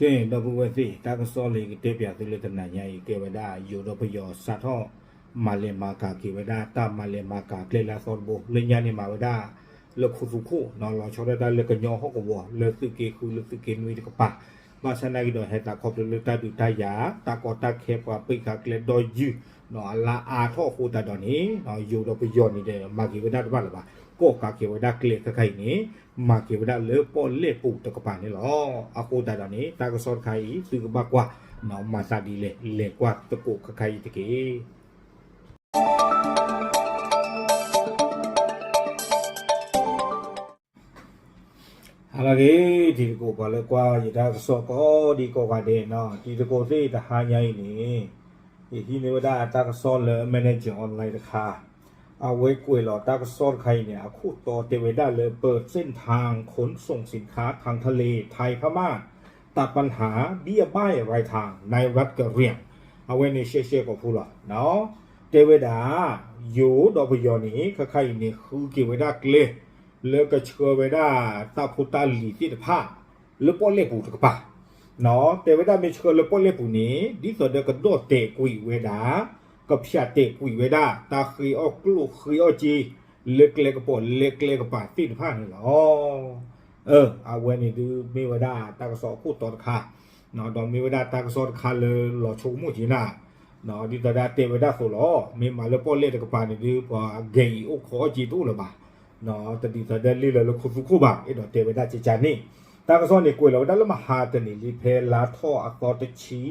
ကဲ ဒီပုၢ်ဝဲၢ်သ့ၣ်, တၢ်ကစီၣ်လၢယကတဲပၠးသုလၢတနၤညါအံၤ ကဲဝဲဒၣ် ယိၤဒီးပယီၤစးထီၣ်မၤလဲၤမၤကၤက့ၤဝဲဒၣ် တၢ်မၤလဲၤမၤကၤကျဲလၢအသီတဘိ လၢညါန့ၣ်မၤဝဲဒၣ် လၢခိသူခိၣ် လီၤဆီဒၣ်တၢ်လၢကညီဟီၣ်ကဝီၤ လၢသုးက့ဃု လၢသုးက့နွံတကပၤ, ဘၣ်ဆၣ်နာ်က့ဒီး ဟဲသးခီဖျိလၢတၢ်ဒုးတၢ်ယၤ တၢ်ကီတၢ်ခဲ ပှၤပ့ၢ်ဃာ်ကျဲဒီယုၢ် အလါအါထီၣ်အဃိသတးဒီးန့ၣ် ယိၤဒီးပယီၤန့ၣ်ဒီး မၤက့ၤဝဲဒၣ်တဘၣ်လၢၤဘၣ်, ကီၣ်ကးက့ၤဝဲဒၣ်ကျဲခဲခါအံၤန့ၣ် မၤက့ၤဝဲဒၣ်လၢပီၣ်လဲၣ်ပူၤတကပၤန့ၣ်လီၤ. အဃိသတးဒီးန့ၣ် တၢ်ကစီၣ်တခါအံၤ သုကဘၣ်ကွၢ် မၤသးဒ်လဲၣ် လဲၤကွၢ်သကိးခဲခါအံၤတက့ၢ်. ဟါလၢအဂ့ၤ တံၤသကိး ပှၤလၢကွၢ်ယတၢ်ကစီၣ်ကိးဒံကိးဂၤဒဲးနီၤ, တံၤသကိးသ့ၣ် တဟါညါအံၤန့ၣ် ယဟံးန့ၢ်ဝဲဒၣ်တၢ်ကစီၣ်လၢ Manager Online တခါ, အဝဲကွဲးလီၤတၢ်ကစီၣ်တခါအံၤန့ၣ် အခိၣ်တီတဲဝဲဒၣ်လၢ เปิดเส้นทางขนส่งสินค้าทางทะเลไทยพม่า ตัดปัญหาเบี้ยบ้ายรายทางในรัฐกะเหรี่ยง အဝဲန့ၣ်ရှဲရှဲကိာ်ဖိလီၤ. တဲဝဲဒၣ် ယိၤဒီးပယီၤန့ၣ် ခဲခါအံၤန့ၣ် ဃုက့ၤဝဲဒၣ်ကျဲ လၢကဆှၢဝဲဒၣ်တၢ်ဖိတၢ်လံၤသ့ၣ်တဖၣ် လၢပီၣ်လဲၣ်ပူၤတကပၤ, တဲဝဲဒၣ်မ့ၢ်ဆှၢလၢပီၣ်လဲၣ်ပူၤန့ၣ် ဒ်သိးဒီးကဒီၣ်တဲာ်ကွံာ်ဝဲဒၣ်, ကဖၠးတဲာ်ကွံာ်ဝဲဒၣ် တၢ်ဃ့အီၣ်ကျိၣ်ဃ့အီၣ်စ့ လၢကျဲကပီၤလၢကျဲကပၤသ့ၣ်တဖၣ်န့ၣ်လီၤ. အဝဲန့ၣ်ဒုးမ့ၢ်ဝဲဒၣ်တၢ်ကစီၣ်အခိၣ်တီတခါ, ဒီးမ့ၢ်ဝဲဒၣ်တၢ်ကစီၣ်တခါလၢလီၤဆိကမိၣ်က့ၤနၤ, ဒ်သိးဒၣ်တဲဝဲဒၣ်အသိးလီၤ. မ့ၢ်မၤလၢပီၣ်လဲၣ်တကပၤန့ၣ်ဒုး ပှၤဂဲၤအံၤအိၣ်ခိးအီၣ်က့ၤတအိၣ်လၢၤဘၣ်, တဒ်သိးဒၣ်လံလၢလၢခိသူခိၣ်ဘၣ်, အဲၣ်ဒိးတဲဝဲဒၣ်ကကန့ၣ်, တၢ်ကစီၣ်န့ၣ် ကွဲးလီၤဝဲဒၣ်လၢမဟါတနံၤလံ ဖဲလါထီၣ်အသီတဆံ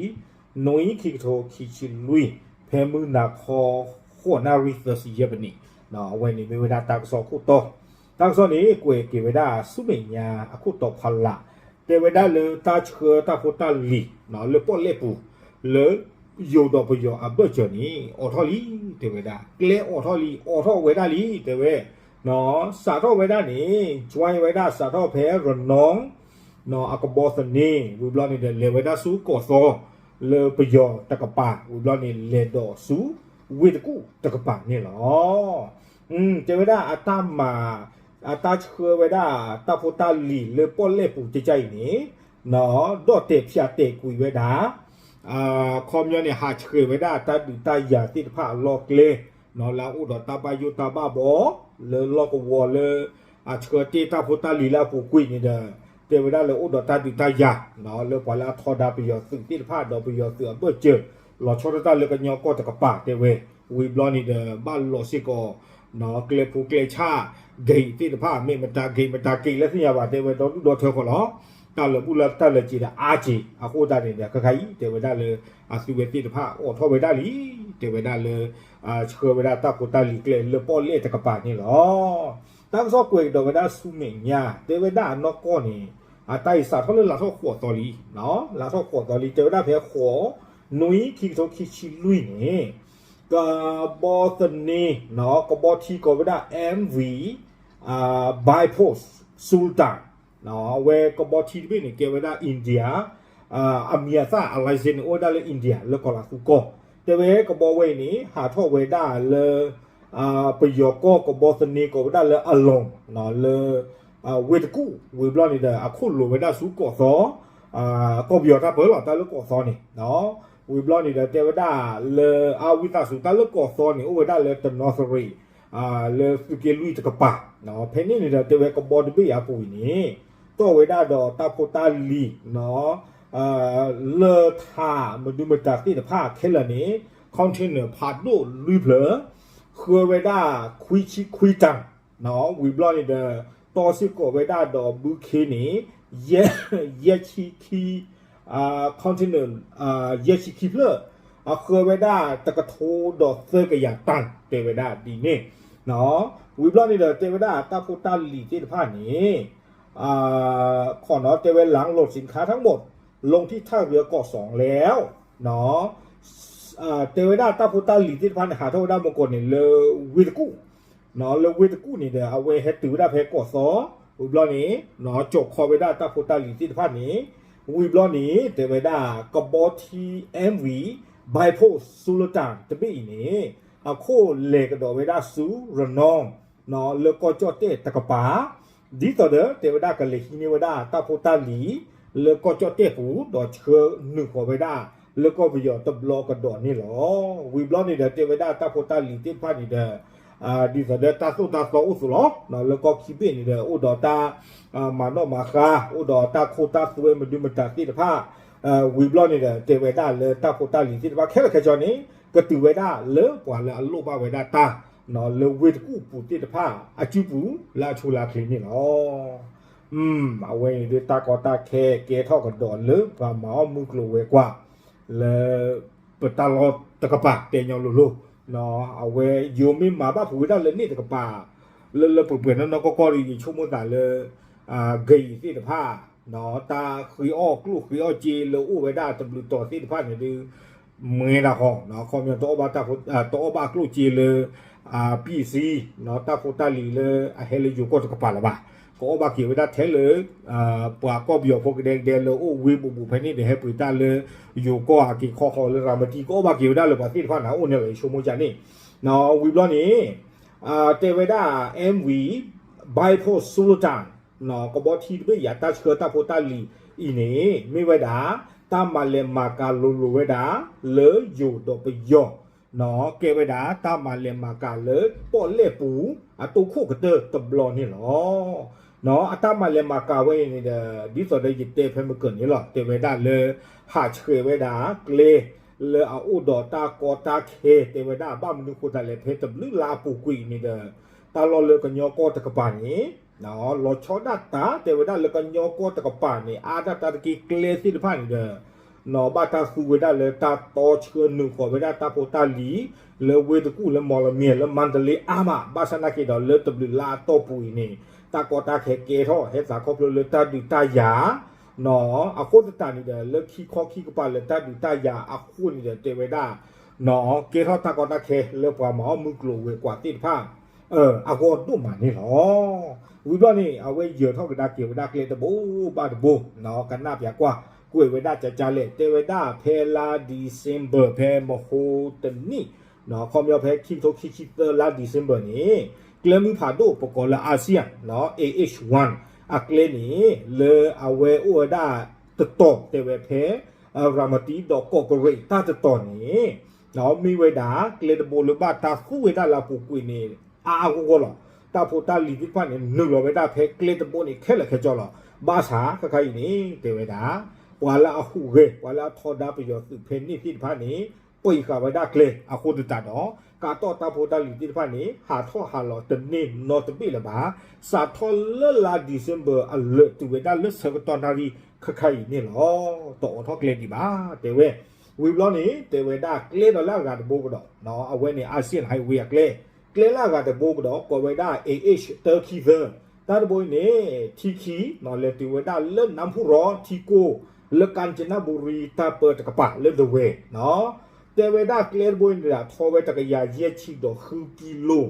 နွံ ခံကထိခံဆံလွံၢ်, ဖဲမုၢ်နၤခီ ဃိးနၣ်ရံၣ်သၢဆံယဲၢ်မံးနံး, အဝဲန့ၣ်မ့ၢ်ဝဲဒၣ်တၢ်ကစီၣ်အခိၣ်တီ, တၢ်ကစီၣ်န့ၣ် ကွဲးက့ၤဝဲဒၣ်ဆူမဲာ်ညါအခိၣ်တီဖီလာ်, တဲဝဲဒၣ်လၢတၢ်ဆှၢတၢ်ဖိတၢ်လံၤ လၢပီၣ်လဲၣ်ပူၤ လၢယိၤဒီးပယီၤအဘၢၣ်စၢၤန့ၣ် အိးထီၣ်လံ, တဲဝဲဒၣ် ကျဲအိးထီၣ်လံ အိးထီၣ်ဝဲဒၣ်လံ တဲဝဲ စးထီၣ်ဝဲဒၣ်န့ၣ် join ဝဲဒၣ်စးထီၣ်ဖဲ ရနီ အကဘီသန့ ဝံၤဘျီန့ၣ်ဒီး လဲၤဝဲဒၣ်ဆူကီၢ်သီ လၢပယီၤတကပၤ ဝံၤဘျီန့ၣ် လဲၤဒီးဆူ ဝ့ၢ်တကူၣ်တကပၤန့ၣ်လီၤ. တဲဝဲဒၣ်အတၢ်မၤ အတၢ်ဆှၢဝဲဒၣ်တၢ်ဖိတၢ်လံၤလၢပီၣ်လဲၣ်ပူၤကကါအံၤန့ၣ် ဒီၣ်တဲာ်ဖၠးတဲာ်ကွံာ်ဝဲဒၣ် ခီပညီန့ၣ် ဟးဆှဲးဝဲဒၣ်တၢ်ဒုးတၢ်ယၤသ့ၣ်တဖၣ်အလီၢ်ကျဲ လၢအအိၣ်ဒီးတၢ်ဘၣ်ယိၣ်တၢ်ဘၣ်ဘီ လၢလီၢ်ကဝီၤလၢ အဆှၢတ့ၢ်တၢ်ဖိတၢ်လံၤလၢအပူၤကွံာ်န့ၣ်ဒီး တဲဝဲဒၣ်လၢအိၣ်ဒီးတၢ်ဒုးတၢ်ယၤ လၢပှၤလၢအထီဒါပယီၤသုးသ့ၣ်တဖၣ် ဒီးပယီၤသုးအဘၢၣ်စၢၤ လီၤဆီဒၣ်တၢ်လၢကညီကီၢ်တကပၤတဲဝဲ ဝံၤဘျီန့ၣ်ဒီး ဘၣ်လီၤစ့ၢ်ကီး ကျဲဖိကျဲဆၣ် ဂ့ၤသ့ၣ်တဖၣ် မ့ၢ်မတၤဂ့ၤမတၤက့ၤလၢသ့ၣ်ညါဘၣ် တဲဝဲဒီဒူၣ်ဒီထၢဃီလီၤ. တၢ်လၢာ်ဘူၣ်လၢတၢ်လၢာ်စ့ၤဒီးအါက့ၤ အဃိသတးန့ၣ်ဒီး ခဲခါအံၤ တဲဝဲဒၣ်လၢ အသုဝဲသ့ၣ်တဖၣ်အိးထီၣ်ဝဲဒၣ်လံ တဲဝဲဒၣ်လၢ ဆှၢဝဲဒၣ်တၢ်ဖိတၢ်လံၤကျဲလၢပီၣ်လဲၣ်တကပၤန့ၣ်လီၤ. တၢ်ကစီၣ်ကွဲးကဒီးဝဲဒၣ်ဆူမဲာ်ညါ တဲဝဲဒၣ်အနီၢ်ကီၢ်န့ၣ် အတၢ်အံၤစးထီၣ်လၢလါထီၣ်ဃိးသီလံ လါထီၣ်ဃိးသီလံ တဲဝဲဒၣ်ဖဲဃိး နွံ ခံကထိခံဆံလွံၢ်န့ၣ် ကဘီသန့ ကဘီထံကိးဝဲဒၣ် MV Bipos Sultan အဝဲကဘီထံတဘ့ၣ်န့ၣ် ကဲဝဲဒၣ် India အမံၤအသၣ် အ license န့ၣ် အိၣ်ဝဲဒၣ်လၢ India လၢကီၢ်လၤသူကီၢ် တဲဝဲကဘီဝဲအံၤန့ၣ် ဟးထီၣ်ဝဲဒၣ်လၢ ပယီၤကီၢ်ကဘီသန့ကိးဝဲဒၣ်လၢ အလွန် လၢ ဝ့ၢ်တကူၣ် ဝံၤဘျီန့ၣ်ဒီး အခိၣ်လိၤဝဲဒၣ်ဆူကီၢ်သီ ကီၢ်ပယီၤတၢ်ပၢလီၤ တၢ်လၢကီၢ်သီန့ၣ် ဝံၤဘျီန့ၣ်ဒီးတဲဝဲဒၣ်လၢအဝံသးစူၤ တၢ်လၢကီၢ်သီန့ၣ် အိၣ်ဝဲဒၣ်လၢတနီသရံး လၢသုးက့လွံၢ်တကပၤ ဖဲန့ၣ်န့ၣ်ဒီး တဲဝဲကဘီတဘ့ၣ်အပူၤအံၤန့ၣ် တီၢ်ဝဲဒၣ်ဒီးတၢ်ဖိတၢ်လံၤ လၢထးမဒုမတၤသ့ၣ်တဖၣ်ခဲလၢာ်န့ၣ် container ဖးဒိၣ်လွံၢ်ဖျၢၣ် ဃၢဝဲဒၣ်ခွံဆံခွံတၢ် ဝံၤဘျီန့ၣ်ဒီး တီၢ်စ့ၢ်ကီးဝဲဒၣ်ဒီးဘုခ့န့ၣ် ယဲၢ်ဆံခံ container ယဲၢ်ဆံခံဖျၢၣ် အဃၢဝဲဒၣ်တကထိဒီးသၢကယၤတၢ် တဲဝဲဒၣ်ဒ်န့ၣ် ဝံၤဘျီန့ၣ်ဒီး တဲဝဲဒၣ်တၢ်ဖိတၢ်လံၤသ့ၣ်တဖၣ်န့ၣ် ခီနီၤ တဲဝဲ หลังโหลดสินค้าทั้งหมด ลงที่ท่าเรือเกาะสองแล้ว တဲဝဲဒၣ်တၢ်ဖိတၢ်လံၤသ့ၣ်တဖၣ်န့ၣ် ဟးထီၣ်ဝဲဒၣ်မ့ၢ်ကီးန့ၣ် လၢဝ့ၢ်တကူၣ် လၢဝ့ၢ်တကူၣ်န့ၣ်ဒီး အဝဲဟဲတုၤဝဲဒၣ်ဖဲကီၢ်သီ ဝံၤဘျီန့ၣ် ကၠီၣ်ခီဝဲဒၣ်တၢ်ဖိတၢ်လံၤသ့ၣ်တဖၣ်န့ၣ် ဝံၤဘျီန့ၣ် တဲဝဲဒၣ် ကဘီထံ MV Bipos Sultan တဘ့ၣ်အံၤန့ၣ် အခိၣ်လဲၤကဒီးဝဲဒၣ်ဆူ ရနီ လၢကီၢ်ကၠီၣ်တဲၣ်တကပၤ ဒ်သိးဒီး တဲဝဲဒၣ်ကလဲၤဟံးန့ၢ်ဝဲဒၣ်တၢ်ဖိတၢ်လံၤ လၢကီၢ်ကၠီၣ်တဲၣ်ပူၤ ဒီးဆှၢနုာ်ဃီၤဝဲဒၣ် လၢကီၢ်ပယီၤတဘျီကဒီးန့ၣ်လီၤ. ဝံၤဘျီန့ၣ်ဒီး တဲဝဲဒၣ်တၢ်ဖိတၢ်လံၤသ့ၣ်တဖၣ်န့ၣ်ဒီး ဒ်သိးဒီးတၢ်သိၣ်တၢ်သီအိၣ်အသိးလီၤ. လၢကီၢ်ခံဘ့ၣ်န့ၣ်ဒီး အိၣ်ဒီးတၢ် မၤနီၣ်မၤဃါ အိၣ်ဒီးတၢ်ခိတၢ်သွဲမနုၤမတၤသ့ၣ်တဖၣ် ဝံၤဘျီန့ၣ်ဒီး တဲဝဲဒၣ်လၢတၢ်ဖိတၢ်လံၤသ့ၣ်တဖၣ်ခဲလၢာ်ခဲဆ့န့ၣ် ကတုၤဝဲဒၣ်လၢပှၤလၢအလိၣ်ဘၣ်ဝဲဒၣ်တၢ် လၢဝ့ၢ်တကူၣ်ပူၤသ့ၣ်တဖၣ် အစုပူၤလၢအဆိလၢအချ့န့ၣ်လီၤ. အဝဲန့ၣ်ဒ်တၢ်ကီတၢ်ခဲကဲထီၣ်ကဒီးလၢပှၤမၤအီၣ်မုၢ်ကျိၤဝဲၤကွာ် လၢ ပတၢ်လီၢ်တကပၤတဲညီလိၤလိၤ, အဝဲယိၤမ့ၢ်မၤဘၣ်ဖုးဝဲဒၣ်လၢန့ၣ်တကပၤ လၢလၢပှဲၤပှဲၤနီၢ်နီၢ်ကီၢ်ကီၢ်ဒီး ယဆိကမိၣ်သးလၢ ကယံာ်သ့ၣ်တဖၣ် တၢ်ဃ့အီၣ်ကျိၣ်ဃ့အီၣ်စ့လၢအိၣ်ဝဲဒၣ်တဘျုးတီၤသ့ၣ်တဖၣ်န့ၣ်ဒုး မ့ၢ်ဒၣ်ဃီ ခီပညီ တအီၣ်ဘၣ်ကျိၣ်စ့လၢ ပံၣ်စံ တၢ်ဖိတၢ်လံၤလၢအဟဲလၢယိၤကီၢ်တကပၤလၢၤဘၣ်. ကအီၣ်ဘၣ်က့ၤဝဲဒၣ်ထဲလၢ ပှၤကီၢ်ပယီၤဖိကဒဲကဒဲလၢအိၣ်ဝ့ၢ်ဘူးဘူးဖဲန့ၣ်ဒီး ဟဲပှ့ၤတၢ်လၢယိၤကီၢ်အက့ၤခီဃီလၢရၤမတံ ကအီၣ်ဘၣ်က့ၤဝဲဒၣ်လၢပှၤသ့ၣ်တဖၣ်န့ၣ် အိၣ်န့ၣ်လီၤ ယဆိကမိၣ်ဒ်န့ၣ်. ဝံၤဘျီန့ၣ် တဲဝဲဒၣ် M V Baipol Sultan ကဘီထံတဘ့ၣ်ယၤတၢ်ဆှၢတၢ်ဖိတၢ်လံၤအံၤန့ၣ် မ့ၢ်ဝဲဒၣ် တၢ်မၤလဲၤမၤကၤလိၤလိၤဝဲဒၣ် လၢယိၤဒီးပယီၤ ကဲဝဲဒၣ် တၢ်မၤလဲၤမၤကၤလၢပီၣ်လဲၣ်ပူၤ အတိၢ်ခိၣ်ကတၢၢ်တဘျီန့ၣ်လီၤ. အတၢ်မၤလဲၤမၤကၤဝဲအံၤန့ၣ်ဒီး ဒ်သိးဒီးယတဲဖဲမုၢ်ကၢၤန့ၣ်လီၤ တဲဝဲဒၣ်လၢ ဟးဆှဲးဝဲဒၣ်ကျဲ လၢအအိၣ်ဒီးတၢ်ကီတၢ်ခဲ တဲဝဲဒၣ်ဘၣ်မနုၤဃိသတးလဲၣ် ဖဲတဘျုးလါအပူၤကွံာ်အံၤန့ၣ်ဒီး တၢ်လီၢ်လၢကညီကီၢ်တကပၤန့ၣ် လီၤဆီဒၣ်တၢ် တဲဝဲဒၣ်လၢကညီကီၢ်တကပၤန့ၣ် အါဒၣ်တၢ်တက့ၢ်ကျဲသ့ၣ်တဖၣ်န့ၣ်ဒီး ဘၣ်တၢ်သူဝဲဒၣ်လၢတၢ်တီဆှၢနုာ်ဃီၤဝဲဒၣ်တၢ်ဖိတၢ်လံၤ လၢဝ့ၢ်တကူၣ်လၢမီၣ်လမံၤလၢမါတလ့အါမး ဘၣ်ဆၣ်နာ်က့ဒီးလၢတဘျုးလါအတီၢ်ပူၤအံၤန့ၣ် တၢ်ကီတၢ်ခဲကဲထီၣ် ဟဲသးခီဖျိလၢတၢ်ဒုးတၢ်ယၤ အဃိသတးန့ၣ်ဒီး လၢခံခီခံကပၤလၢတၢ်ဒုးတၢ်ယၤအဃိန့ၣ်ဒီး တဲဝဲဒၣ် ကဲထီၣ်တၢ်ကီတၢ်ခဲလၢပှၤမၤအီၣ်မုၢ်ကျိၤဝဲၤကွာ်သ့ၣ်တဖၣ် အဂီၢ်ဒိၣ်မးန့ၣ်လီၤ. ဝံၤဘျီန့ၣ် အဝဲယၢၤထီၣ်ကဒါက့ၤဝဲဒၣ်ကျဲတဘိဘၣ်တဘိ ကနၣ်ပၠးကွၢ် ကွဲးဝဲဒၣ်ကကလဲၣ် တဲဝဲဒၣ်ဖဲလါ December ဖဲမဟိတနံၣ် ခီပညီဖဲခံကထိခံဆံသၢလါ December န့ၣ် ကျဲမုၢ်ဖးဒိၣ်ပကိးလၢ ASEAN AH one အကျဲန့ၣ် လၢအဝဲအိၣ်ဝဲဒၣ်တတီၤ တဲဝဲဖဲ ရၤမတံဒီးကီၢ်ကရ့ၣ်တၢ်တတီၤန့ၣ် မ့ၢ်ဝဲဒၣ် ကျဲတဘိလၢဘၣ်တၢ်သူဝဲဒၣ်လၢအပူၤကွံာ်န့ၣ် အါအါဂီၢ်ဂီၢ်လီၤ. တၢ်ဖိတၢ်လံၤသ့ၣ်တဖၣ်န့ၣ် နုာ်လီၤဝဲဒၣ်ဖဲကျဲတဘိန့ၣ် ခဲလၢာ်ခဲဆ့လီၤ. ဘၣ်ဆၣ်ခဲခါအံၤန့ၣ် တဲဝဲဒၣ် ပှၤလၢအဟူးဂဲၤ ပှၤလၢအထီဒါပယီၤသုးဖဲန့ၣ်သ့ၣ်တဖၣ်န့ၣ် ပှ့ၤဃာ်ဝဲဒၣ်ကျဲအဃိသတးဒီး ကးတီၢ်တၢ်ဖိတၢ်လံၤသ့ၣ်တဖၣ်န့ၣ် ဟးထီၣ်ဟးလီၤတန့ၢ်နီတဘ့ၣ်လၢၤဘၣ်. စးထီၣ်လၢလါ December အလၢာ်တုၤဝဲဒၣ်လၢဆၢကတီၢ်နၣ်ရံၣ် ခဲခါအံၤန့ၣ်လီၤ. တအိးထီၣ်ကျဲဒံးဘၣ် တဲဝဲ. ဝံၤဘျီန့ၣ် တဲဝဲဒၣ်ကျဲဒီးလၢအဂၤတဘိကဒီး အဝဲန့ၣ် ASEAN Highway အကျဲ ကျဲလၢအဂၤတဘိကဒီး ကိးဝဲဒၣ် AH တၢခံသၢ တၢ်တဘိအံၤန့ၣ် ထံခံ လဲၤတုၤဝဲဒၣ်လၢနါဖူၣ်ရီ ထံကိၢ် လၢကၣ်စနဘူရံ တၢ်ပၢတကပၤလၢဒဝဲၢ် တဲဝဲဒၣ်ကျဲတဘိအံၤန့ၣ်ဒီး ထီဝဲတကယၤယဲၢ်ဆံဒီးဃုကံလိ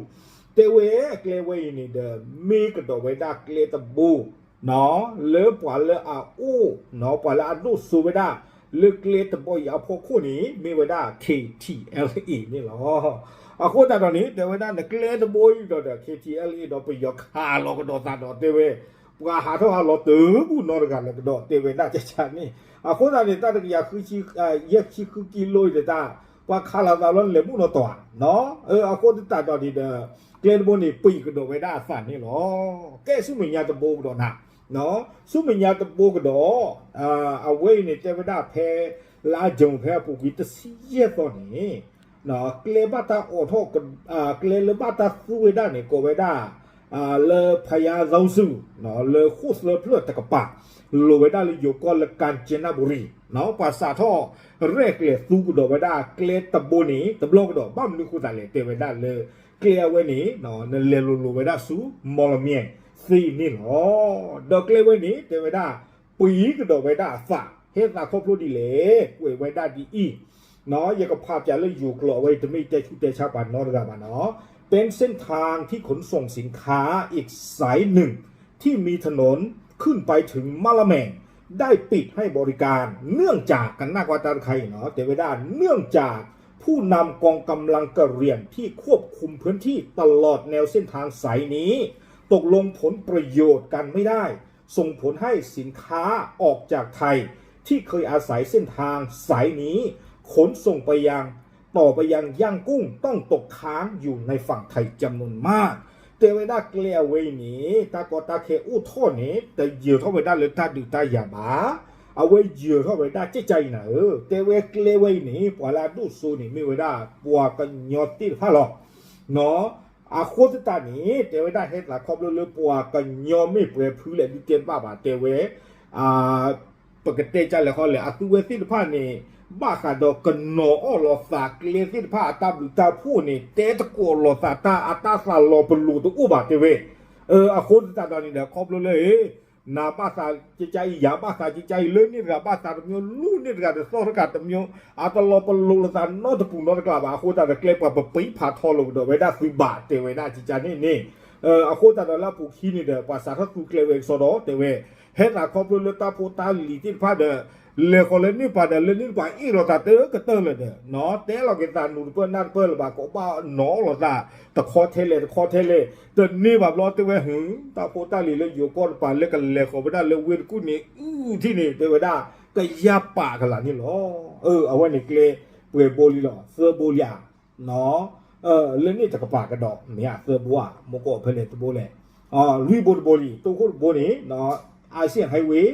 တဲဝဲအကျဲဝဲအံၤန့ၣ်ဒီး မ့ၢ်ကဒီးဝဲဒၣ်ကျဲတဘိ လၢပှၤလၢအအိၣ် ပှၤလၢအဒိၣ်စိဝဲဒၣ် လၢကျဲတဘိအံၤအဖီခိၣ်န့ၣ် မ့ၢ်ဝဲဒၣ် K T L A န့ၣ်လီၤ. အဃိသတးဒီးန့ၣ် တဲဝဲဒၣ်နကျဲတဘိအံၤဒီးဒီး K T L A ဒီးပယီၤခးလီၤကဒီးသးဒီးတဲဝဲ ပှၤဟးထီၣ်ဟးလီၤတဘူၣ်နီတဂၤလၢၤကဒီး တဲဝဲဒၣ်ကကန့ၣ် အဃိသတးန့ၣ် တၢ်တကယၤဃုဆံ ယဲၢ်ဆံဃုကံလိအံၤဒီးတၢ် ပှၤခးလီၤသးလီၤလဲၤဘူၣ်နီတီၤဧါ အဃိသတးဒီးန့ၣ်ဒီး ကျဲတဘိန့ၣ် ပှ့ၤကဒီးဝဲဒၣ်အသးန့ၣ်လီၤ. ကဲဆူမဲာ်ညါတဘိကဒီးနၤ ဆူမဲာ်ညါတဘိကဒီး အဝဲအံၤန့ၣ် တဲဝဲဒၣ်ဖဲ လါ June ဖဲအပူၤကွံာ်တဆံယဲၢ်သီန့ၣ် ကျဲဘၣ်တၢ်အိးထီၣ် ကျဲလၢဘၣ်တၢ်သူဝဲဒၣ်န့ၣ် ကိးဝဲဒၣ် လၢဖယါသီစူၤ လၢဃိၣ်သၢဖျၢၣ်တကပၤ လိၤဝဲဒၣ်လၢယိၤကီၢ်လၢကၣ်စနဘူရံ ပှၤစးထီၣ်ရဲၣ်ကျဲၤသူကဒီးဝဲဒၣ်ကျဲတဘိန့ၣ် တဘျီကဒီး ဘၣ်မနုၤဃိသးလဲၣ် တဲဝဲဒၣ်လၢ ကျဲအဝဲန့ၣ် နလဲၤလိၤလိၤဝဲဒၣ်ဆူ မီၣ်လမၠဲၣ် သ့န့ၣ်လီၤ. ဒီးကျဲဝဲန့ၣ် တဲဝဲဒၣ် ပှ့ၤကဒီးဝဲဒၣ်အသး ဟဲသးခီဖျိဒ်လဲၣ် ကွဲးဝဲဒၣ်ဒ်အံၤ ယကဖးပၠးလၢယိၤကျိာ်အဝဲအံၤ တမ့ၢ်တဲဆူးတဲဆါပှၤနီတဂၤဘၣ်နီၤ เป็นเส้นทางที่ขนส่งสินค้า อีกสายหนึ่ง ที่มีถนนขึ้นไปถึงมะละแมง ได้ปิดให้บริการ เนื่องจาก ကနၣ်ကွၢ်တၢ်တခါအံၤနီၤ တဲဝဲဒၣ် เนื่องจากผู้นำกองกำลังกะเหรี่ยงที่ควบคุมพื้นที่ตลอดแนวเส้นทางสายนี้ตกลงผลประโยชน์กันไม่ได้ ส่งผลให้สินค้าออกจากไทยที่เคยอาศัยเส้นทางสายนี้ขนส่งไปยังต่อไปยังย่างกุ้งต้องตกค้างอยู่ในฝั่งไทยจำนวนมาก တဲဝဲဒၣ်ကျဲအဝဲအံၤန့ၣ် တၢ်ကီတၢ်ခဲအိၣ်ထီၣ်န့ၣ် တယၢၤထီၣ်ဝဲဒၣ်လၢတၢ်ဒုးတၢ်ယၤဘၣ်. အဝဲယၢၤထီၣ်ဝဲဒၣ်ကၠၢ်ကၠၢ်အံၤနၤဧၢ, တဲဝဲကျဲဝဲအံၤန့ၣ် ပှၤလၢအဒိၣ်စိန့ၣ် မ့ၢ်ဝဲဒၣ်ပှၤကညီသ့ၣ်တဖၣ်လီၤ. အဃိသတးန့ၣ် တဲဝဲဒၣ်ဟဲသးခီဖျိလၢပှၤကညီမ့ၢ်ပှဲၤဖုလဲၣ်ဒုးတဲဘၣ်ဘၣ် တဲဝဲ ပကတဲကလဲၤခီလဲၣ် အသုဝဲသ့ၣ်တဖၣ်န့ၣ် ဘၣ်ဃးဒီးကနီၤအီၣ်လိာ်သးကျဲသ့ၣ်တဖၣ်အတၢ်ဘျုးတၢ်ဖှိၣ်န့ၣ် တဲသကိးလိာ်သးတၢ်အတၢ်သးလီၤပလိာ်တအိၣ်ဘၣ်တဲဝဲ. အဃိသတးဒီးန့ၣ်ဒီး ခီဖျိလၢ နၤဘၣ်သးကကါအံၤ ယၤဘၣ်သးကကါအံၤ လၢန့ၣ်တဂၤဘၣ်သးတမျိုး လူန့ၣ်တဂၤတသီၣ်တဂၤတမျိုး အတလီၤပလိာ်လိာ်သးနီတပူၤနီတကျါဘၣ်. အဃိသတးဒီးကျဲပှၤပပံးဖးထီလိာ်ကဒီးဝဲဒၣ်သုဘၣ်တဲဝဲဒၣ်ကကါန့ၣ်န့ၣ် အဃိသတးဒီးလၢအပူၤခံန့ၣ်ဒီး ပှၤစးထီၣ်သူကျဲဝဲကစီဒီးတဲဝဲ ဟဲသးခီဖျိလၢတၢ်ဖိတၢ်လံၤသ့ၣ်တဖၣ်ဒီး လဲၤဃီၤလၢန့ၣ်ပၤဒီး လၢန့ၣ်ပၤအ့ၣ်လိာ်သးတကတၢၢ်လၢၤဒီး တဲလီၤက့ၤသးနူၤတပၢၢ်နၢ်တပၢၢ်လၢၤဘၣ် ကဘၣ်နီၤလိာ်သး တခီထဲလဲၣ်တခီထဲလဲၣ် တန့ၢ်ဘၣ်ဘျီတဲဝဲ ဟု တၢ်ဖိတၢ်လံၤလၢယိၤကီၢ်တပၤလၢကလဲၤဃီၤဝဲဒၣ်လၢဝ့ၢ်တကူၣ်န့ၣ် အုထံၣ်န့ၣ် တဲဝဲဒၣ် ကယၢ်ပာ်ကလာ်န့ၣ်လီၤ. အဝဲန့ၣ်ကျဲပှဲၤဘိလံလီၤ သၢဘိလံဧါ လၢန့ၣ်တကပၤကဒီး မ့ၢ်ဧါ သၢဘိဧါ မ့ၢ်ကီၢ်ဖဲလဲၣ်တဘိလဲၣ် လွံၢ်ဘိတဘိလံ တိခိၣ်တဘိန့ၣ် Asian Highway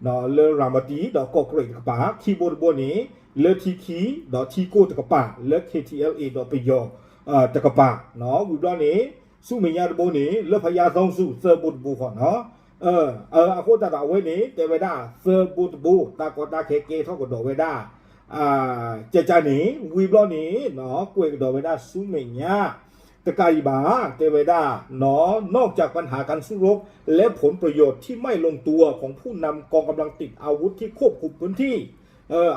လၢရၤမတံဒီးကီၢ်ကရ့ၣ်တကပၤ ခံဘိတဘိန့ၣ် လၢထံခံ ဒီးထံကိၢ်တကပၤ လၢ K T L A ဒီးပယီၤ တကပၤ ဝံၤဘျီန့ၣ် ဆူမဲာ်ညါတဘိန့ၣ် လၢဖယါသီဆူ သၢဘိတဘိဃီနီၤ အဃိသတးဒီးအဝဲန့ၣ် တဲဝဲဒၣ်သၢဘိတဘိ တၢ်ကီတၢ်ခဲကဲထီၣ်ကဒီးဝဲဒၣ် ကကါန့ၣ် ဝံၤဘျီန့ၣ် ကွဲးကဒီးဝဲဒၣ်ဆူမဲာ်ညါ တကးဒံးဘၣ် တဲဝဲဒၣ် นอกจากปัญหาการสู้รบและผลประโยชน์ที่ไม่ลงตัวของผู้นำกองกำลังติดอาวุธที่ควบคุมพื้นที่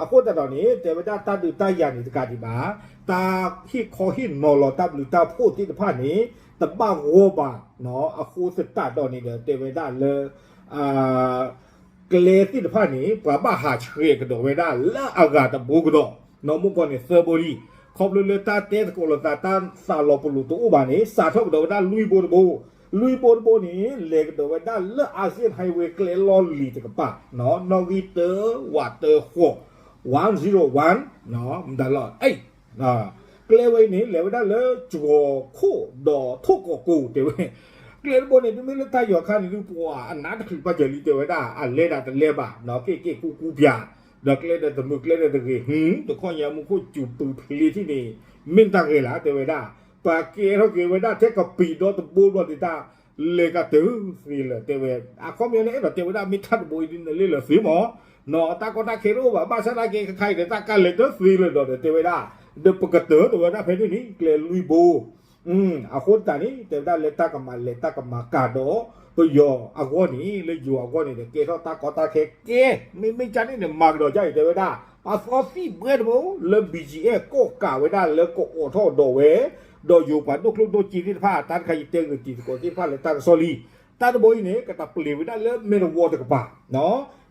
အဃိသတးဒီးန့ၣ် တဲဝဲဒၣ်တၢ်ဒုးတၢ်ယၤန့ၣ်တကးဒံးဘၣ် တၢ်ဟ့ၣ်ခီဟ့ၣ်နီၤလီၤတၢ်ဘျုးတၢ်ဖှိၣ်သ့ၣ်တဖၣ်န့ၣ် တဘၣ်ဂီၢ်ဘၣ် အဃိသတးဒီးန့ၣ်ဒီး တဲဝဲဒၣ်လၢ ကျဲသ့ၣ်တဖၣ်န့ၣ် ပှၤဘၣ်ဟးဆှဲးကဒီးဝဲဒၣ်လၢအဂၤတဘိကဒီး နီၢ်မုၢ်ကီၢ်န့ၣ် သၢဘိလံ ခီဖျိလၢတၢ်တဲသကိးလိာ်သးတၢ်သးလီၤပလိာ်တအိၣ်ဘၣ်န့ၣ် စးထီၣ်ကဒီးဝဲဒၣ်လွံၢ်ဘိတဘိ လွံၢ်ဘိတဘိန့ၣ် လဲၤကဒီးဝဲဒၣ်လၢ Asian Highway ကျဲလီၢ်လံၤတကပၤ နီၣ်ဂံၢ်တၢ ဝးတၢဃိး one zero one မတၤလီၤ ကျဲဝဲအံၤန့ၣ် လဲၤဝဲဒၣ်လၢစှီၤခိၣ်ဒီးထိၣ်ကီးကိၤတဲဝဲ ကျဲတဘိန့ၣ် တမ့ၢ်လၢတၢ်ယီၤခါန့ၣ်ဒုး ပှၤအနးတချုးဘၣ်ယဲၢ်လံတဲဝဲဒၣ် အလဲၤဒၣ်တလဲၤဘၣ် က့ၣ်က့ၣ်ကူကူပၠး ဒီးကျဲဒီးတမုာ်ကျဲဒီးတဂ့ၤ ဟု တခီညါမူခိၣ်စူၤပုၤဖျ့ထံၣ်န့ၣ် မ့ၢ်တၢ်ဂ့ၤလၢ်တဲဝဲဒၣ် ပှၤကဲထီၣ်က့ၤဝဲဒၣ်ထဲကပံာ်ဒီတဘိဘျီဒ်တၢ် လဲၤကတၢၢ်သ့လၢၤတဲဝဲ အခီပညီန့ၣ် အဲၣ်ဒိးတဲဝဲဒၣ်မ့ၢ်ထးတဘိအံၤဒ်နလ့လၢၤသ့မး နီၢ်တၢ်ကီတၢ်ခဲတအိၣ်ဘၣ် ဘၣ်ဆၣ်သနာ်က့ ခဲခါအံၤဒီးတၢ်ကါလဲၤတၢၢ်သ့လၢၤဒီးတဲဝဲဒၣ် ဒီးပကတၢၢ်တဲဝဲဒၣ်ဖဲန့ၣ်န့ၣ် ကျဲလွံၢ်ဘိ အဃိသတးန့ၣ် တဲဝဲဒၣ်လၢတၢ်ကမၤလဲၤတၢ်ကမၤကၤဒီး ပယီၤအဂီၢ်န့ၣ် လၢယိၤအဂီၢ်န့ၣ်ဒီး ကဲထီၣ်တၢ်ကီတၢ်ခဲကဲ မ့မ့ၢ်ကၢ်န့ၣ်န့ၣ် မၤကဒီးကၢ်အံၤတဲဝဲဒၣ် ပှၤသီသံၣ်ဘှဲတဘိ လၢ B G F ကိးကးဝဲဒၣ်လၢကအိးထီၣ်ဒီးဝဲ ဒီးယိၤပှၤဒိၣ်ကျိၣ်ဒိၣ်စ့သ့ၣ်တဖၣ် တၢ်တခါယတဲဂ့ၤတံၤသကိးသ့ၣ်တဖၣ်လၢတၢ်ကစီၣ်လံ တၢ်တဘိအံၤန့ၣ် ကတၢ်ပျ့ၤဝဲဒၣ်လၢမဲာ်တဝီတကပၤ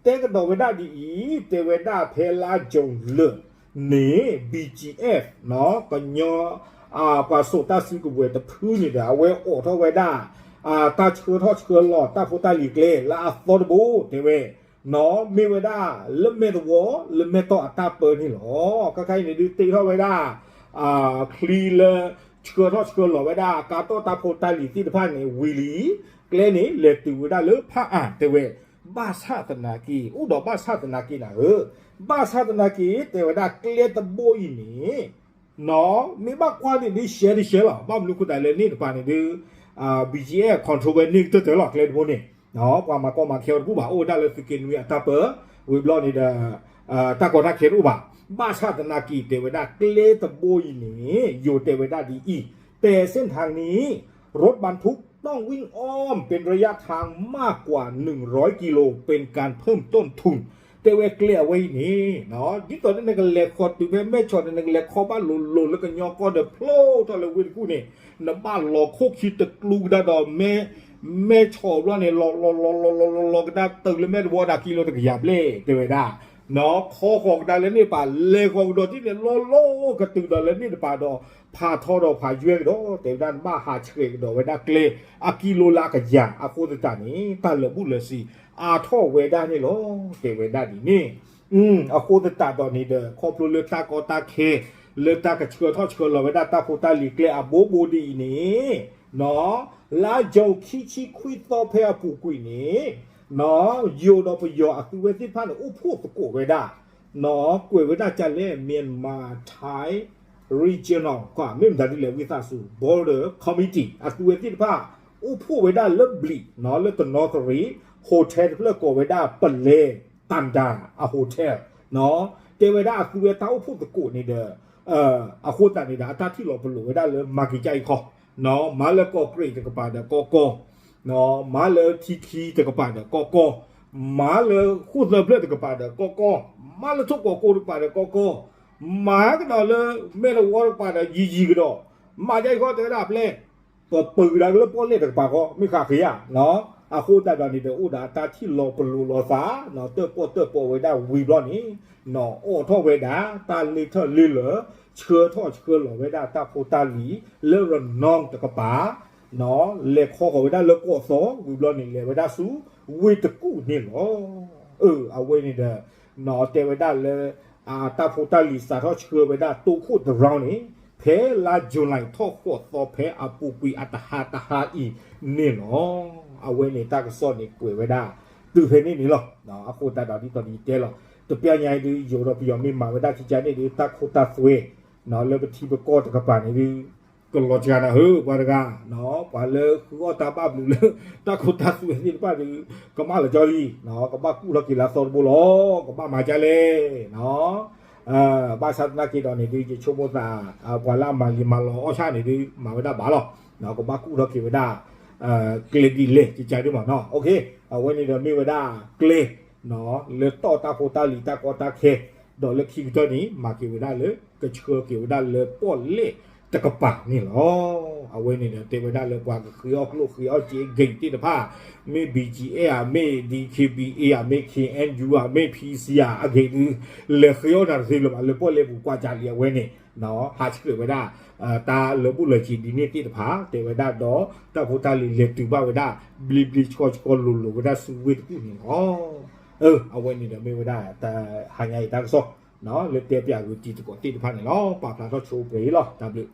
တဲကဒီးဝဲဒၣ်ဒ်အံၤ တဲဝဲဒၣ်ဖဲလါယူၤလၢ်န့ၣ် B G F ကညီ ပှၤစိာ်တၢ်စုကဝဲၤတဖုန့ၣ်ဒီး အဝဲအိးထီၣ်ဝဲဒၣ် တၢ်ဆှၢထီၣ်ဆှၢလီၤတၢ်ဖိတၢ်လံၤကျဲ လၢအသီတဘိ တဲဝဲ မ့ၢ်ဝဲဒၣ် လၢမဲာ်တဝီ လၢမဲာ်တီၢ်အတၢ်ပၢန့ၣ်လီၤ. ခဲခါအံၤန့ၣ်ဒုးတ့ထီၣ်ဝဲဒၣ် ချံလၢ ဆှၢထီၣ်ဆှၢလီၤဝဲဒၣ် ကါတီၢ်တၢ်ဖိတၢ်လံၤသ့ၣ်တဖၣ်န့ၣ် ဝံၤလံ ကျဲန့ၣ် လဲၤတုၤဝဲဒၣ်လၢဖးအၣ်တဲဝဲ ဘၣ်ဆၣ်သနာ်က့ အိၣ်ဒီးဘၣ်ဆၣ်သနာ်က့နၤဧၢ ဘၣ်ဆၣ်သနာ်က့ တဲဝဲဒၣ်ကျဲတဘိအံၤန့ၣ် မ့ၢ်ဘၣ်ကွၢ်န့ၣ်ဒ်ရှဲတရှဲလီၤ ဘၣ်မနုၤဃိသတးလဲၣ်န့ၣ်တဖၣ်န့ၣ်ဒုး B G F control ဝဲန့ၣ်ကတၢၢ်တၢၢ်လီၤ ကျဲတဘိန့ၣ် ပှၤမၤကီမၤခဲအီၤတဘူၣ်ဘၣ် အိၣ်ဝဲဒၣ်လၢသုးက့နွံအတၢ်ပၢ ဝံၤဘျီန့ၣ်ဒီး တၢ်ကီတၢ်ခဲတအိၣ်ဘၣ် ဘၣ်ဆၣ်သနာ်က့ တဲဝဲဒၣ်ကျဲတဘိအံၤန့ၣ် ယိၤတဲဝဲဒၣ်ဒ်အံၤ แต่เส้นทางนี้รถบรรทุกต้องวิ่งอ้อมเป็นระยะทางมากกว่า หนึ่งร้อยกิโล เป็นการเพิ่มต้นทุน တဲဝဲကျဲအဝဲအံၤန့ၣ် ဒ်သိးန့ၣ်နကလဲၤခီတုၤဖဲမဲၢ်ဆီးန့ၣ် နကလဲၤခီဘၣ်လိၤလိၤလၢကညီကီၢ်ဒီးဖျိထီၣ်လၢဝ့ၢ်တကူၣ်န့ၣ် နဘၣ်လီၤခိၣ်ခံတကျူကဒါဒီး မဲၢ်ဆီးဘျီန့ၣ် လီၤလီၤလီၤလီၤလီၤလီၤလီၤကဒါတုၤလၢမဲာ်တဝီဒၣ်ကံလိတကယၤဘျဲၣ် တဲဝဲဒၣ် ခီဃီၤကဒါလၢန့ၣ်တပၤ လဲၤဃီၤကဒီးဒ်န့ၣ် လီၤလီၤကတုၤဒီးလၢန့ၣ်တပၤဒီး ဖးထီဒီးဖးယွဲကဒီး တဲဝဲဒၣ် နဘၣ်ဟးဆှဲးကဒီးဝဲဒၣ်ကျဲအကံလိလါကယၤ အဃိသတးန့ၣ် တၢ်လၢာ်ဘူၣ်လၢာ်စံး အါထီၣ်ဝဲဒၣ်န့ၣ်လီၤ တဲဝဲဒၣ်ဒ်န့ၣ် အဃိသတးဒီးန့ၣ်ဒီး ခီဖျိလၢတၢ်ကီတၢ်ခဲ လၢတၢ်ကဆှၢထီၣ်ဆှၢလီၤဝဲဒၣ်တၢ်ဖိတၢ်လံၤကျဲအဘိဘိဒ်အံၤန့ၣ် လါယူၤခံဆံခွံသီဖဲအပူၤကွံာ်န့ၣ် ယိၤဒီးပယီၤအသုးဝဲသ့ၣ်တဖၣ်န့ၣ် အိၣ်ဖှိၣ်သကိးဝဲဒၣ် ကွဲးဝဲဒၣ်ကလဲၣ် Myanmar Thai Regional မ့ၢ်မတၤဒ်လဲၣ်ဝံသးစူၤ Border Committee အသုးဝဲသ့ၣ်တဖၣ် အိၣ်ဖှိၣ်ဝဲဒၣ်လၢဘျံး လၢတနီသရံး hotel တဖျၢၣ်ကိးဝဲဒၣ် ပလဲၤတၢ်ဒါ အ hotel တဲဝဲဒၣ်အသုးဝဲတၢ်အိၣ်ဖှိၣ်သကိးန့ၣ်ဒီး အဃိသတးန့ၣ်ဒီး အတၢ်ထံၣ်လီၤပလိာ်ဝဲဒၣ်လၢမၤက့ၤကၠၢ်အံၤခီ မၤလၢကီးကြံးတကပၤဒီးကီၢ်ကီၢ် မၤလၢထံခံတကပၤဒီးကီၢ်ကီၢ်, မၤလၢဃိၣ်သၢဖျၢၣ်တကပၤဒီးကီၢ်ကီၢ်, မၤလၢထိၣ်ကီးကိတကပၤဒီးကီၢ်ကီၢ်, မၤကဒီးလၢမဲၢ်တဝီတကပၤဒီးယံာ်ယံာ်ကဒီး, မၤဒ်အံၤဃီတဲဝဲဒၣ်အပျဲၢ်, ပပၢၤကဒါကလၢပီၣ်လဲၣ်တကပၤဃီ မ့ၢ်ဃးဃ့ဧါ, အဃိသတးဒီးန့ၣ်ဒီး အိၣ်ဒီးအတၢ်ထံၣ်လီၤပလိာ်လိာ်သး တၢၣ်ပီၣ်တၢၣ်ပီဝဲဒၣ်ဝံၤဘျီန့ၣ် အိးထီၣ်ဝဲဒၣ် တၢ်လ့ထၢၣ်လ့လၢ ဆှၢထီၣ်ဆှၢလီၤဝဲဒၣ်တၢ်ဖိတၢ်လံၤ လၢရနီတကပၤ လဲၤခီဃီၤဝဲဒၣ်လၢကီးသီ ဝံၤဘျီန့ၣ် လဲၤဝဲဒၣ်ဆူ ဝ့ၢ်တကူၣ်န့ၣ်လီၤ. အဝဲန့ၣ်ဒီး တဲဝဲဒၣ်လၢ တၢ်ဖိတၢ်လံၤစးထီၣ်ဆှၢဝဲဒၣ်တိခိၣ်တ round န့ၣ် ဖဲလါယူၤလံထီၣ်ဃိးသီဖဲအပူၤကွံာ်အတဟါတဟါအံၤန့ၣ်လီၤ. အဝဲန့ၣ်တၢ်ကစီၣ်န့ၣ်ကွဲးဝဲဒၣ် တုၤဖဲန့ၣ်န့ၣ်လီၤ. အဃိသတးဒီးဒ်သိးဒ်ယတဲလီၤ တပျၢ်ညါအံၤဒုး ယိၤဒီးပယီၤမ့ၢ်မၤဝဲဒၣ်ခံကါန့ၣ်ဒုး တၢ်ခိတၢ်သွဲ လၢပထံပကီၢ်တကပၤန့ၣ်ဒုး ကလီၤစှၤနၤဧၢ ပှၤတဂၤ, ပှၤလၢဃုအီၣ်တၢ်ဘၣ်ဘျုးလၢ တၢ်ခိတၢ်သွဲသ့ၣ်တဖၣ်ဒုး ကမၣ်လီၤကၠီလံ, ကဘၣ်ကူၣ်ထီၣ်က့ၤလၢအသီတဘိလီၤ, ကဘၣ်မၤဒ်လဲၣ် ဘၣ်ဆၣ်သနာ်က့ဒီးန့ၣ်ဒုး ယဆိကမိၣ်သး ပှၤလၢအမၤလံၤမၤလီၤအီၣ်ဆၣ်န့ၣ်ဒုး မၤဝဲဒၣ်ဘၣ်လီၤ, ကဘၣ်ကူၣ်ထီၣ်က့ၤဝဲဒၣ် ကျဲဒ်လဲၣ် ကကါဒုးမးနီၤ, အဝဲန့ၣ်ဒီးမ့ၢ်ဝဲဒၣ်ကျဲ လၢတီၢ်တၢ်ဖိတၢ်လံၤတၢ်ကီတၢ်ခဲ, ဒီးလၢခံကတၢၢ်န့ၣ် မၤက့ၤဝဲဒၣ်လၢ ကဆှၢက့ၤဝဲဒၣ်လၢပီၣ်လဲၣ်တကပၤန့ၣ်လီၤ. အဝဲန့ၣ်ဒီးတဲဝဲဒၣ်လၢပှၤကဃ့အီၣ်ကျိၣ်ဃ့အီၣ်စ့အဂ့ၢ်သ့ၣ်တဖၣ်, မ့ၢ် ဘီကၠံၣ်အဲၣ် ဧါ, မ့ၢ် ဒံၣ်ခ့ဘံၣ်အ့ၣ် ဧါ, မ့ၢ် ခ့ၣ်အဲၣ်ယူၣ် ဧါ, မ့ၢ် ဖံစံ ဧါ, အဂ့ၢ်ဒုး လဲၤဃ့အီၣ်နၤတသ့လၢၤဘၣ် လၢပီၣ်လဲၣ်ပူၤကွၢ်ကၢ်လံ အဝဲန့ၣ် ဟးဆှဲးဝဲဒၣ် တၢ်လၢာ်ဘူၣ်လၢာ်စံးဒ်န့ၣ်သ့ၣ်တဖၣ် တဲဝဲဒၣ်ဒီး တၢ်ဖိတၢ်လံၤလဲၤတုၤဘၣ်ဝဲဒၣ် ဘျ့ဘျ့ဆှီဆှီလိၤလိၤဝဲဒၣ်ဆူဝ့ၢ်တကူၣ်န့ၣ်လီၤ. အဝဲန့ၣ်ဒီးမ့ၢ်ဝဲဒၣ် ဟါညါအံၤတၢ်ကစီၣ် လၢတဲပၠးဂုာ်တံၤသကိးသ့ၣ်တဖၣ်န့ၣ်လီၤ. ပာ်ဖျါထီၣ်ဆိပှဲၤအံၤလီၤ. တၢ်ဘျုး